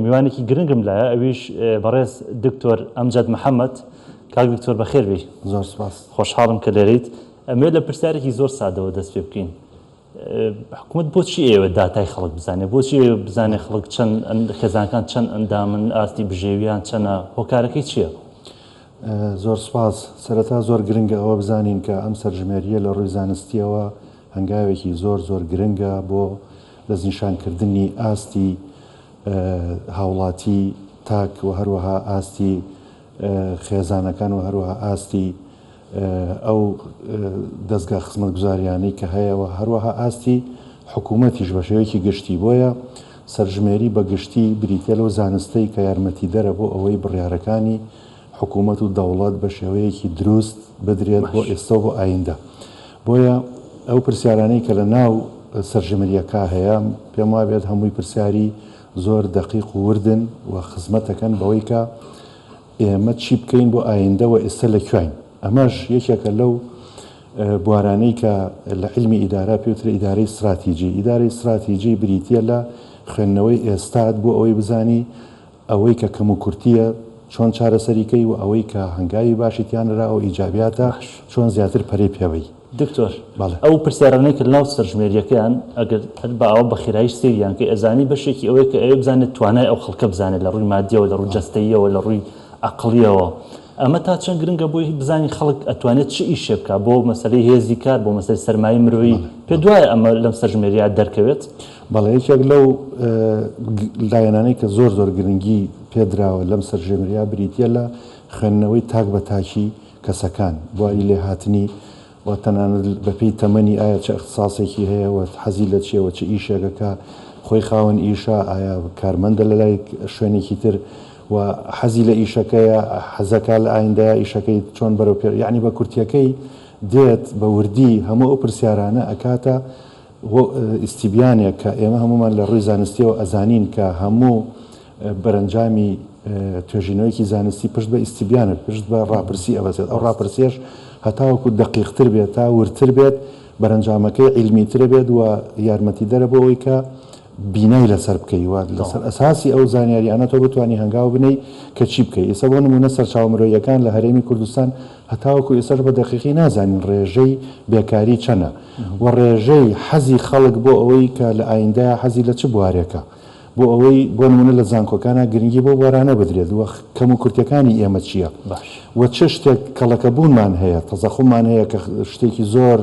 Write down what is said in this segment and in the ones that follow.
میوانێکی گرنگم لایە ئەویش بەڕێز دکتۆر ئەمجەد محەمەد. کاک دکتۆر بەخێر بێی. زۆر سوپاس. خۆشحاڵم کە لێرەیت. ئەمەوێت لە پرسیارێکی زۆر سادەوە دەست پێ بکەین. حکومەت بۆچی ئەیەوێت داتای خەڵک بزانێت؟ بۆچی ئەیەوێت بزانێت خەڵک چەند خێزانەکان چەند ئەندامن، ئاستی بژێویان چەنە؟ هۆکارەکەی چییە؟ زۆر سوپاس. سەرەتا زۆر گرنگە ئەوە بزانین کە ئەم سەرژمێرییە لە ڕووی زانستییەوە هەنگاوێکی زۆر زۆر گرنگە بۆ دەستنیشانکردنی ئاستی هاوڵاتی تاک و هەروەها ئاستی خێزانەکان و هەروەها ئاستی ئەو دەزگا خزمەتگوزاریانەی کە هەیە و هەروەها ئاستی حکوومەتیش بە شێوەیەکی گشتی. بۆیە سەرژمێری بە گشتی بریتیە لەو زانستەی کە یارمەتیدەرە بۆ ئەوەی بڕیارەکانی حکوومەت و دەوڵەت بە شێوەیەکی دروست بدرێت بۆ ئێستا و بۆ ئایندە. بۆیە ئەو پرسیارانەی کە لە ناو سەرژمرییەکە هەیە پێم وابێت هەمووی پرسیاری زۆر دەقیق و وردن و خزمەت دەکەن بەوەی کە ئێمە چی بکەین بۆ ئایندە و ئێستا لە کوێین. ئەمەش یەکێکە لەو بوارانەی کە لە عیلمی ئیدارە پێوترێ ئیدارەی ستراتیجی. ئیدارەی ستراتیجی بریتییە لە خوێندنەوەی ئێستات بۆ ئەوەی بزانی ئەوەی کە کەموکورتییە چۆن چارەسەری کەی و ئەوەی کە هەنگاوی باشی تیا نراوە و ئیجابیاتە چۆن زیاتر پەرەی پێ بەی. دکتۆر بەڵێ. ئەو پرسیارانەی کە لەناو سەرژمێریەکەیان ئەگەر هەر بە ئاوا بە خێراییش سەیریان کەی ئەزانی بەشێکی ئەوەیە کە ئەوێ بزانێت توانای ئەو خەڵکە بزانێت لە ڕووی مادیەوە لە ڕووی جەستەییەوە لە ڕووی عەقڵیەوە ئەمە تا چەند گرنگە بۆی بزانی خەڵک ئەتوانێت چ ئیشێ بکا بۆ مەسەلەی هێزی کار بۆ مەسەلەی سەرمایەی مرۆیی پێت وایە ئەمە لەم سەرژمێریە دەرکەوێت؟ بەڵێ یەکێک لەو لایەنانەی کە زۆر زۆر گرنگی پێدراوە لەم سەرژێمریە بریتیە لە خوێندنەوەی تاک بە تاکی کەسەکان، بواری لێهاتنی و تەنانەت بەپێی تەمەنی ئایا چ ئیختساسێکی هەیە و حەزی لە چیە و چ ئیشێکە کە خۆی خاوەن ئیشە، ئایا کارمەندە لە لای شوێنێکی تر و حەزی لە ئیشەکەیە، حەزەکا لە ئایندەیا ئیشەکەی چۆن بەرەو پێ یەعنی بە کورتیەکەی دێت بە وردی هەموو ئەو پرسیارانە ئەکاتە ئیستیبیانێک کە ئێمە هەموومان لە ڕووی زانستیەوە ئەزانین کە هەموو بەرەنجامی توێژینەوەیەکی زانستی پشت بە ئیستیبیانە، پشت بە ڕاپرسی ئەبەستێت، ئەو ڕاپرسیەش هەتاوەکو دەقیقتر بێت تا وردتر بێت بەرەنجامەکەی عیلمیترە بێت و یارمەتیدەرە بۆ ئەوەی کە بینای لەسەر بکەی و لەسەر ئەساسی ئەو زانیاریانە تۆ بتوانی هەنگاو بنێی کە چی بکەی. ئێستا بۆ نموونە سەرچاوە مرۆییەکان لە هەرێمی کوردستان هەتاوەکو ئێستاش بە دەقیقی نازانین ڕێژەی بێکاری چەنە و ڕێژەی حەزی خەڵک بۆ ئەوەی کە لە ئایندەیا حەزی لە چ بوارێکە بۆ ئەوەی بۆ نموونە لە زانکۆکانا گرنگی بەو بوارانە بدرێت و کەموکورتیەکانی ئێمە چییە و چ شتێک کەڵەکەبوونمان هەیە، تەزەخوممان هەیە کە شتێکی زۆر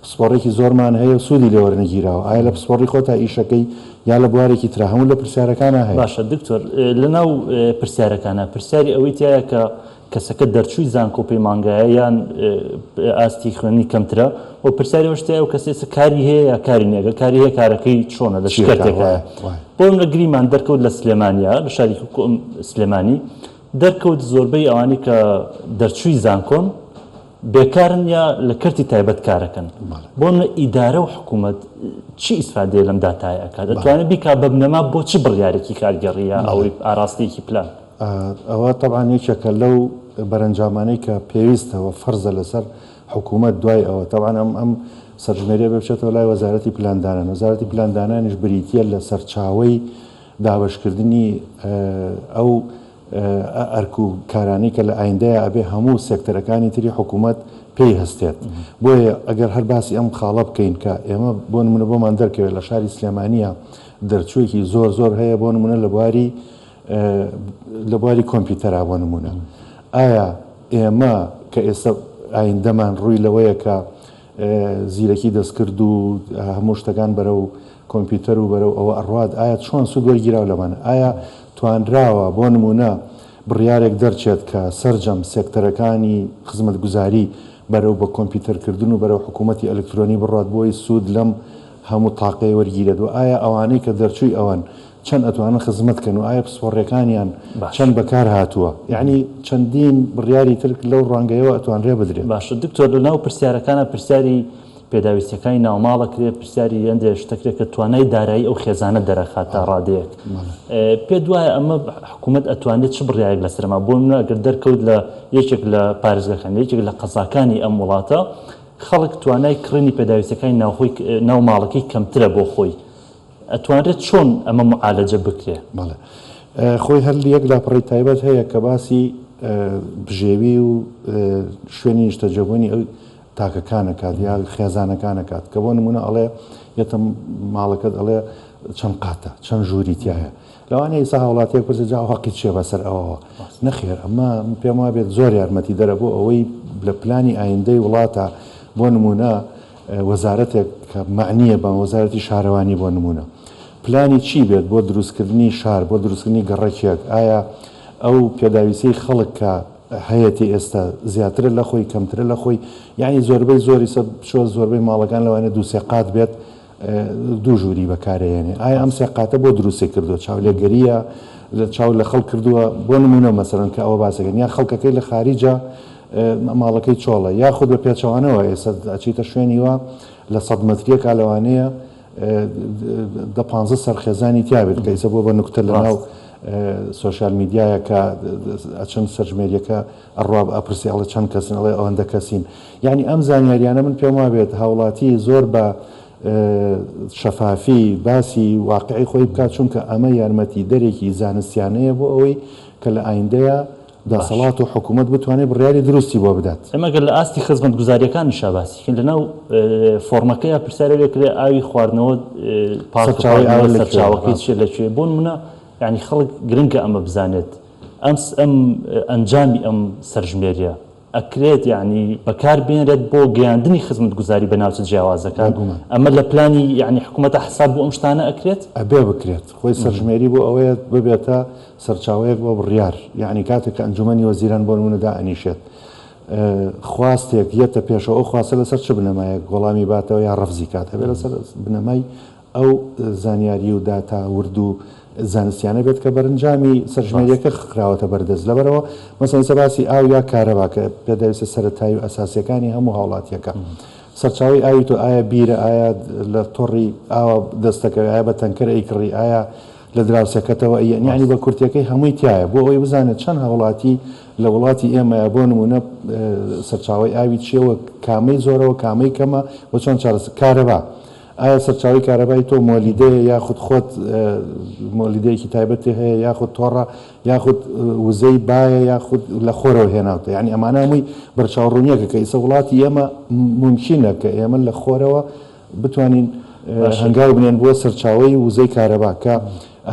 پسپۆڕێکی زۆرمان هەیە و سوودی لێ وەرنەگیراوە، ئایا لە پسپۆڕی خۆتا ئیشەکەی یا لە بوارێکی ترا، هەموو لە پرسیارەکانا هەیە. باشە دکتۆر لەناو پرسیارەکانا پرسیاری ئەوەی تیایە کە کەسەکە دەرچووی زانکۆ پەیمانگایە یان ئاستی خوێندنی کەمترە و پرسیاری ئەوەش تیایە ئەو کەسە ئێستا کاری هەیە یا کاری نییە ئەگەر کاری هەیە کارەکەی چۆنە لە چ کەرتێکایە بۆ نمونە گریمان دەرکەوت لە سلێمانیا لە شاری سلێمانی دەرکەوت زۆربەی ئەوانەی کە دەرچووی زانکۆن بێکارن یا لە کەرتی تایبەت کارەکەن بۆ نمونە ئیدارە و حکوومەت چی ئیسفادەیە لەم داتایە ئەکات ئەتوانێت بیکا بە بنەما بۆ چ بڕیارێکی کارگێڕی یا ئەوەی ئاراستەیەکی پلان؟ ئەوە تەبعەن یەکێکە لەو بەرەنجامانەی کە پێویستە و فەرزە لەسەر حکوومەت دوای ئەوە تەبعەن ئەم ئەم سەرژمێریە بێ بچێتەوە لای وەزارەتی پلاندانان وەزارەتی پلاندانانیش بریتییە لە سەرچاوەی دابەشکردنی ئەو ئەرک و کارانەی کە لە ئایندەیا ئەبێ هەموو سێکتەرەکانی تری حکوومەت پێی هەستێت بۆیە ئەگەر هەر باسی ئەم خاڵە بکەین کە ئێمە بۆ نمونە بۆمان دەرکەوێت لە شاری سلێمانیە دەرچوویەکی زۆر زۆر هەیە بۆ نمونە لە بواری لە بواری کۆمپیوتەرا بۆ نمونە ئایا ئێمە کە ئێستا ئایندەمان ڕووی لەوەیە کە زیرەکی دەستکرد و هەموو شتەکان بەرەو کۆمپیوتەر و بەرەو ئەوە ئەڕوات ئایا چۆن سوود وەرگیراو لەمانە ئایا توانراوە بۆ نمونە بڕیارێک دەرچێت کە سەرجەم سێکتەرەکانی خزمەتگوزاری بەرەو بە کۆمپیوتەرکردن و بەرەو حکوومەتی ئەلکترۆنی بڕات بۆی سوود لەم هەموو تاقەیە وەرگیرێت و ئایا ئەوانەی کە دەرچووی ئەوەن چەند ئەتوانن خزمەت کەن و ئایا پسپۆڕیەکانیان چەند بەکار هاتووە یەعنی چەندین بڕیاری تر لەو ڕوانگەیەوە ئەتوانرێ بدرێت. باشە دکتۆر لەناو پرسیارەکانا پرسیاری پێداویستیەکانی ناوماڵ ئەکرێ پرسیاری هەندێ شت ئەکرێ کە توانای دارایی ئەو خێزانە دەرەخات تا ڕادەیەک پێت وایە ئەمە حکوومەت ئەتوانێت چ بڕیارێک لەسەر ئەمە بۆ نمونە ئەگەر دەرکەوت لە یەکێک لە پارێزگاکان لە یەکێک لە قەزاکانی ئەم وڵاتە خەڵک توانای کڕینی پێداویستیەکانی ناوخۆی ناو ماڵەکەی کەمترە بۆ خۆی. ئەتوانرێت چۆن ئەمە معالەجە بکرێ؟ بەڵێ خۆی هەر یەک لاپەڕەی تایبەت هەیە کە باسی بژێوی و شوێنی نیشتەجێبوونی ئەو تاکەکان ئەکات یا خێزانەکان ئەکات کە بۆ نمونە ئەڵێ یەتە ماڵەکەت ئەڵێ چەند قاتە چەند ژووری تایە لەوانەیە ئیسا هاوڵاتیەک پرسێ جا ئەو هەقی چیە بەسەر ئەوەوە نەخێر ئەمە من پێم وابێت زۆر یارمەتی دەرە بۆ ئەوەی لە پلانی ئایندەی وڵاتە بۆ نمونە وەزارەتێک کە مەعنیە بە وەزارەتی شارەوانی بۆ نمونە پلانی چی بێت بۆ دروستکردنی شار بۆ دروستکردنی گەڕەکێک ئایا ئەو پێداویستیەی خەڵک کە هەیەتی ئێستا زیاترە لە خۆی کەمترە لە خۆی یعنی زۆربەی زۆری سە بچۆ زۆربەی ماڵەکان لەوانەیە دوو سێ قات بێت دوو ژووری بەکارەیەنێ ئایا ئەم سێ قاتە بۆ دروستی کردووە چاولێگەریە لە چاو لە خەڵک کردووە بۆ نمونە مەسەرەن کە ئەوە باسەکەن یا خەڵکەکەی لە خاریجە ماڵەکەی چۆڵە یاخود بە پێچەوانەوە ئێستا ئەچیتە شوێنی وا لە سەد مەتریەکە لەوانەیە دە پانزە سەر خێزانی تیا بێت کە ئیسە بووە بە نوکتە لە ناو سۆشیال میدیایە کە ئەچن سەرژمێریەکە ئەڕوا ئەپرسی ئەڵێ چەند کەسن ئەڵێ ئەوەندە کەسین یعنی ئەم زانیاریانە من پێم وابێت هاوڵاتی زۆر بە شەفافی باسی واقعی خۆی بکات چونکە ئەمە یارمەتی دەرێکی زانستیانەیە بۆ ئەوەی کە لە ئایندەیە دەسەڵات و حکوومەت بتوانێت بڕیاری دروستی بۆ بدات. ئێمە گەر لە ئاستی خزمەتگوزارییەکانیشا باسی کەین لەناو فۆڕمەکەیا پرسیارێ لێ کرێ ئاوی خواردنەوە پاک و سەرچاوەی ئاو خواردنەوە لە کوێوە؟ سەرچاوەکەی ڕاستە. چیە لە کوێ بۆ نموونە یانی خەڵک گرنگە ئەمە بزانێت ئەم ئەم ئەنجامی ئەم سەرژمێریە ئەکرێت یانی بەکار بێنرێت بۆ گەیاندنی خزمەتگوزاری بە ناوچە جیاوازەکان بێگومان. ئەمە لە پلانی یانی حکوومەتە حساب بۆ ئەم شتانە ئەکرێت؟ ئەبێ بکرێت. خۆی سەرژمێری بۆ ئەوەیە ببێتە سەرچاوەیەک بۆ بڕیار، یەعنی کاتێک کە ئەنجومەنی وەزیران بۆ نموونە دائەنیشێت خواستێک یەتە پێشەوە ئەو خواستە لەسەر چ بنەمایەک وەڵامی باتەوە یا ڕەفزی کات ئەبێ لەسەر بنەمای ئەو زانیاری و داتا ورد و زانستیانە بێت کە بەرنجامی سەرژمێریەکە خراوەتە بەردەست لەبەرەوە مەسەلەن ئیستا باسی ئاو یا کارەبا کە پێداویستە سەرەتایی و ئەساسیەکانی هەموو هاوڵاتیەکە سەرچاوەی ئاوی تۆ ئایا بیرە ئایا لە تۆڕی ئاوە دەستەکەوێ ئایا بە تەنکەر ئەیکڕی ئایا لە دراوسێکەتەوە ئەیەن یەعنی بە کورتیەکەی هەمووی تیایە بۆ ئەوەی بزانێت چەند هاوڵاتی لە وڵاتی ئێمەیە بۆ نمونە سەرچاوەی ئاوی چیە و کامەی زۆرە و کامەی کەمە و چۆن چارەسەر کارەبا ئایا سەرچاوەی کارەبای تۆ مۆلیدەیە یاخود خۆت مۆلیدەیەکی تایبەتی هەیە یاخود تۆڕە یاخود وزەی بایە یاخود لە خۆرەوە هێناوتە یعنی ئەمانە هەمووی بەرچاوڕوونیەکە کە ئیسە وڵاتی ئێمە مومکینە کە ئێمە لە خۆرەوە بتوانین هەنگاو بنێن بۆ سەرچاوەی وزەی کارەبا کە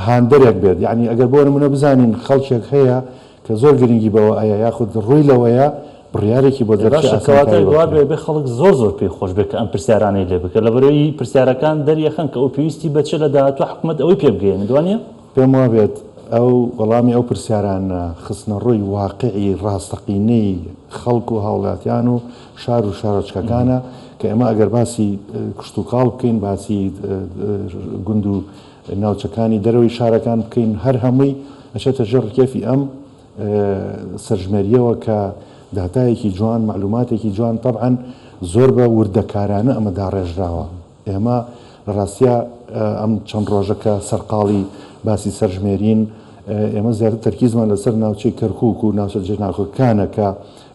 هاندەرێک بێت یعنی ئەگەر بۆ نمونە بزانین خەڵکێک هەیە کە زۆر گرنگی بەوە ئەیە یاخود ڕووی لەوەیە بڕیارێکی بۆ دەرچێ باشە کەواتە ئاسانکاری بۆ وابێ بکرێت. بێ خەڵک زۆر زۆر پێی خۆش بێ کە ئەم پرسیارانەی لێ بکرێت لەبەرئەوەی پرسیارەکان دەریەخەن کە ئەو پێویستی بە چیە لە داهاتوو حکومەت ئەوەی پێ بگەیەنێت وانیە؟ پێم وابێت ئەو وەڵامی ئەو پرسیارانە خستنەڕووی واقیعی ڕاستەقینەی خەڵک و هاوڵاتیان و شار و شارۆچکەکانە کە ئێمە ئەگەر باسی کشتوکاڵ بکەین باسی گوند و ناوچەکانی دەرەوەی شارەکان بکەین هەر هەمووی ئەچێتە ژێر ڕکێفی ئەم سەرژمێرییەوە کە داتایەکی جوان مەعلوماتێکی جوان تەبعەن زۆر بە وردەکارانە ئەمە داڕێژراوە ئێمە لە ڕاستیا ئەم چەند ڕۆژە کە سەرقاڵی باسی سەرژمێرین ئێمە زیاتر تەرکیزمان لەسەر ناوچەی کەرکوک و ناوچە جێناکۆکەکانە کە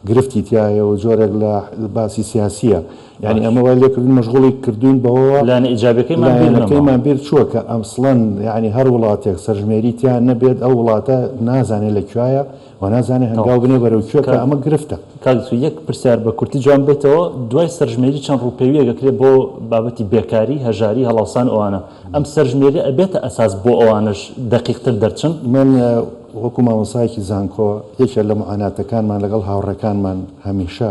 گرفتی تیایە و جۆرێک لە باسی سیاسییە یانی ئەمە وای لێکردوین مەشغوڵی کردوین بەوەوە لایەنە ئیجابیەکەیمان بیر نەماوە. لایەنەکەیمان بیر چووە کە ئەسڵەن یانی هەر وڵاتێک سەرژمێری تیا نەبێت ئەو وڵاتە نازانێت لە کوایە و نازانێت هەنگاو بنێ بەرەو کوێ کە ئەمە گرفتە. کاک دکتۆر یەک پرسیار بە کورتی جواب بەیتەوە، دوای سەرژمێری چەند ڕووپێویەک ئەکرێ بۆ بابەتی بێکاری، هەژاری، هەڵاوسان ئەوانە، ئەم سەرژمێریە ئەبێتە ئەساس بۆ ئەوانەش دەقیقتر دەرچن؟ من وەکو مامۆستایەکی زانکۆ یەکێ لە موعاناتەکانمان لەگەڵ هاوڕێکانمان هەمیشە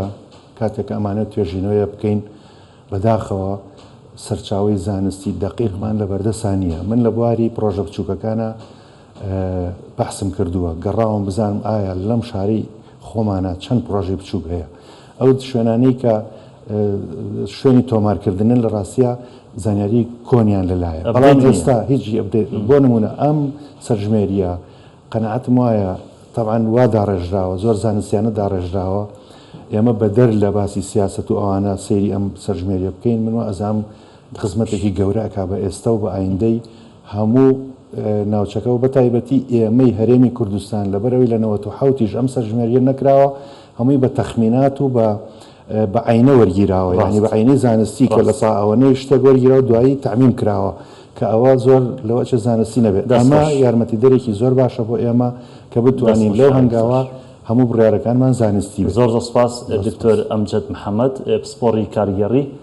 کاتێک کە ئەمانەوێت توێژینەوەیە بکەین بەداخەوە سەرچاوەی زانستی دەقیقمان لەبەردەسا نییە من لە بواری پڕۆژە بچووکەکانا بەحسم کردووە گەڕاوم بزانم ئایا لەم شارەی خۆمانە چەند پڕۆژەی بچووک هەیە ئەو شوێنانەی کە شوێنی تۆمارکردنن لە ڕاستیا زانیاری کۆنیان لەلایە بەڵام ئێستا هیچ بۆ نمونە ئەم سەرژمێریە قەناعەتم وایە تەبعەن وا داڕێژراوە زۆر زانستیانە داڕێژراوە ئێمە بەدەر لە باسی سیاسەت و ئەوانە سەیری ئەم سەرژمێریە بکەین من وا ئەزانم خزمەتێکی گەورە ئەکا بە ئێستا و بە ئایندەی هەموو ناوچەکە و بەتایبەتی ئێمەی هەرێمی کوردستان لەبەرئەوەی لە 97 یش ئەم سەرژمێریە نەکراوە هەمووی بە تەخمینات و بە بە عەینە وەرگیراوە یانی بە عەینەی زانستی کە لە سا ئەوەنەی شتێک وەرگیراوە دوایی تەعمیم کراوە. کە ئەوە زۆر لەوە ئەچێ زانستی نەبێت. دەست ئەمە خۆش. یارمەتیدەرێکی زۆر باشە بۆ ئێمە کە دەست بتوانین خۆش لەو کاک هەنگاوە دکتۆر. هەموو بڕیارەکانمان زانستی بێت. زۆر زۆر سپاس زۆر دکتۆر سپاس. ئەمجەد محەمەد پسپۆڕی کارگێڕی.